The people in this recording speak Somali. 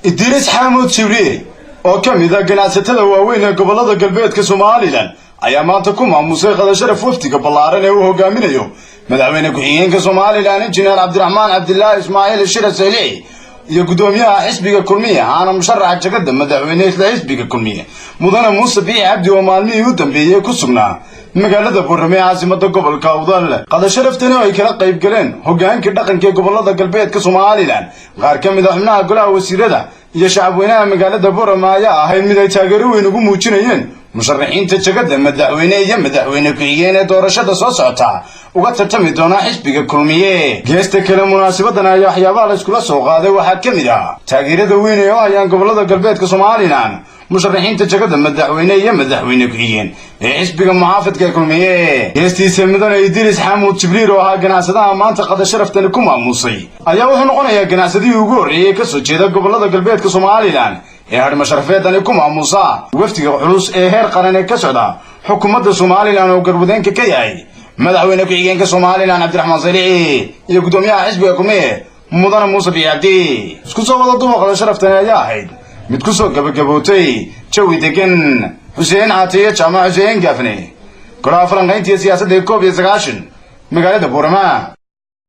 Idriis Xamuud Jibriil oo ka mid ah ganacsatada waaweyn ee gobollada galbeedka Somalilan ayaa maanta ku maamusay qadasharaf wafdiga ballaaran ee uu hogaaminayo madaxweyne ku-xigeenka Somalilan, Injineer Cabdiraxmaan Cabdilaahi Ismaaciil Shira Saylici, iyo guddoomiyaha xisbiga Kulmiye aana musharaxa jagada madaxweyne isla xisbiga Kulmiye, Mudane Muuse Biixi Cabdi, oo maalmihii u dambeeyey ku sugnaa magaalada Boorame ee caasimada gobolka Awdal. Qadasharaftani oo ay kala qayb galeen hogaankii dhaqanka ee gobolada galbeedka Somalilan, qaar ka mid a xubnaha golaha wasiirada iyo shacabweynaha magaalada Boorame ayaa ahayd mid ay taageero weyn ugu muujinayeen musharaxiinta jagada madaxweyne iyo madaxweyne ku-xigeen ee doorashada soo socota uga tartami doona xisbiga Kulmiye. Geesta kale, munaasabadan ayaa waxyaabaha la iskula soo qaaday waxaa ka mid ah taageerada weyn ee u hayaan gobolada galbeedka Somalilan musharaxiinta jagada madaxweyne iyo madaxweyne ku-xigeen ee xisbiga muxaafidka Kulmiye. Geestiisa, Mudane Idriis Xamuud Jibriil oo ahaa ganacsadaha maanta qada sharaftani ku maamuusay ayaa wuxuu noqonayaa ganacsadihii ugu horreeyey kasoo jeeda gobolada galbeedka Somalilan ee hadhma sharafeedani ku maamuusa wafdiga culus ee heer qaran ee ka socda xukuumadda Somalilan oo garwadeenka ka yahay madaxweyne ku-xigeenka Somalilan Cabdiraxmaan Saylici iyo guddoomiyaha xisbiga Kulmiye, Mudane Muuse Biixi Cabdi. Isku soo wada duba, qada sharaftani ayaa ahayd mid ku soo gabagabootay jawi degan. Xuseen Caatiye Jaamac, Xuseen Gaafne, golaha falanqayntiiyo siyaasadda ee 91, magaalada Buurama.